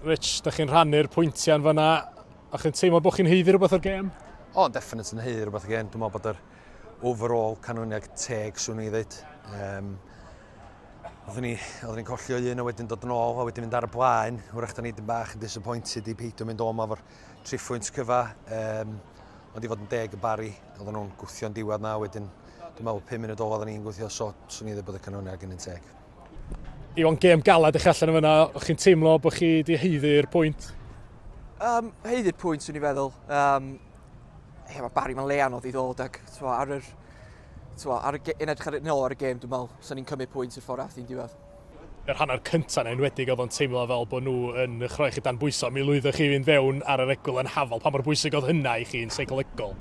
Rich, da chi'n rhannu'r pwyntiau yn fanna. A chi'n teimlo bod chi'n haeddu rhywbeth o'r gêm? O, yn definite yn haeddu rhywbeth o'r gêm. Dwi'n meddwl bod yr overall canlyniad teg, swn i ddweud. Um, oeddwn ni, oeddwn ni'n colli o un a wedyn dod yn ôl a wedyn mynd ar y blaen. Wrach da ni dyn bach yn disappointed i peidio mynd o yma efo'r triphwynt cyfa. Um, ond i fod yn deg y Barry, oedden nhw'n gwthio'n diwedd na, wedyn dwi'n meddwl 5 munud ola oedden ni'n gwthio, so swn i ddweud bod y canlyniad yn un teg. Iwan, gêm galed eich allan yn fyna, o'ch chi'n teimlo bod chi wedi haeddu'r pwynt? Um, haeddu'r pwynt, swn i'n feddwl. Um, he, mae Barry mae'n le anodd i ddod ac twa, ar yr, twa, ar y, yn edrych ar, nôl ar y gêm, dwi'n meddwl, swn i'n cymryd pwynt i'r ffordd ath i'n diwedd. Yr hanner cyntaf yn enwedig oedd o'n teimlo fel bod nhw yn eich rhoi chi dan bwyso. Mi lwyddoch chi fynd fewn ar yr egwyl yn hafal. Pa mor bwysig oedd hynna i chi'n seicolegol?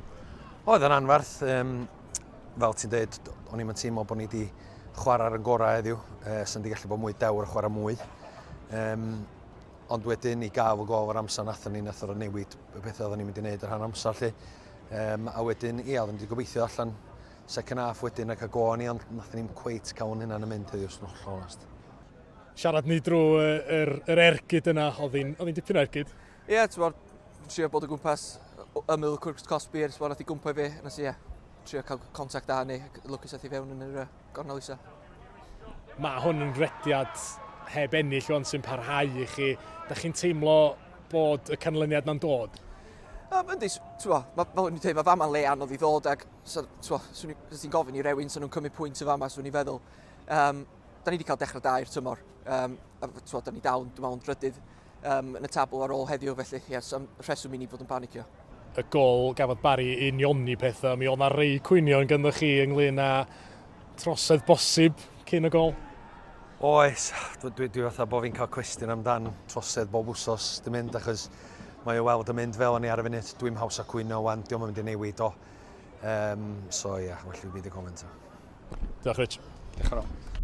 Oedd yn anferth. Um, fel ti'n dweud, o'n i'n teimlo bod ni wedi chwarae ar yn gorau heddiw. E, sy'n di gallu bod mwy dewr a chwarae mwy. Um, ond wedyn i gael y gol o'r amser nathon ni, nath o'r newid y pethau oedden ni'n mynd i wneud yr rhan amser lle. Um, a wedyn, ia, oedden ni wedi gobeithio allan second half wedyn ac a go ni, ond nathon ni'n cweit cael hynna'n yn mynd heddiw, sy'n hollol onest. Siarad ni drwy yr, yr ergyd yna, oedd hi'n dipyn o ergyd. Ie, yeah, ti'n bod, trio bod o gwmpas ymyl y cwrs cosbi, er nath i gwmpa i fi, nes i, ie, trio cael contact da ni, lwcus ath i fewn yn yr uh, gornel isa. Mae hwn yn rediad heb ennill ond sy'n parhau i chi. Da chi'n teimlo bod y canlyniad na'n dod? Um, yndi, ti'n bo, ma, fel o'n i'n dweud, mae fama'n le anodd i ddod ac so, ti'n bo, swn i'n gofyn i rewyn, swn nhw'n cymryd pwynt y fama, swn i'n feddwl. Um, da ni wedi cael dechrau da i'r tymor. Um, a, ti'n bo, da ni dal, dwi'n meddwl, yn drydydd um, yn y tabl ar ôl heddiw, felly ie, yes, am rheswm i ni fod yn panicio. Y gol gafodd Barry unioni pethau, mi oedd na rei cwynion gyda chi ynglyn â trosedd bosib cyn y gol. Oes, dwi, dwi, dwi fatha bod fi'n cael cwestiwn amdan trosedd bob wsos dim mynd, achos mae o weld yn mynd fel o'n i ar y funud, dwi'n haws a cwyno wan, diolch yn mynd i newid o. Um, so ie, yeah, well i fi beidio comment. Diolch Rich. Diolch yn fawr.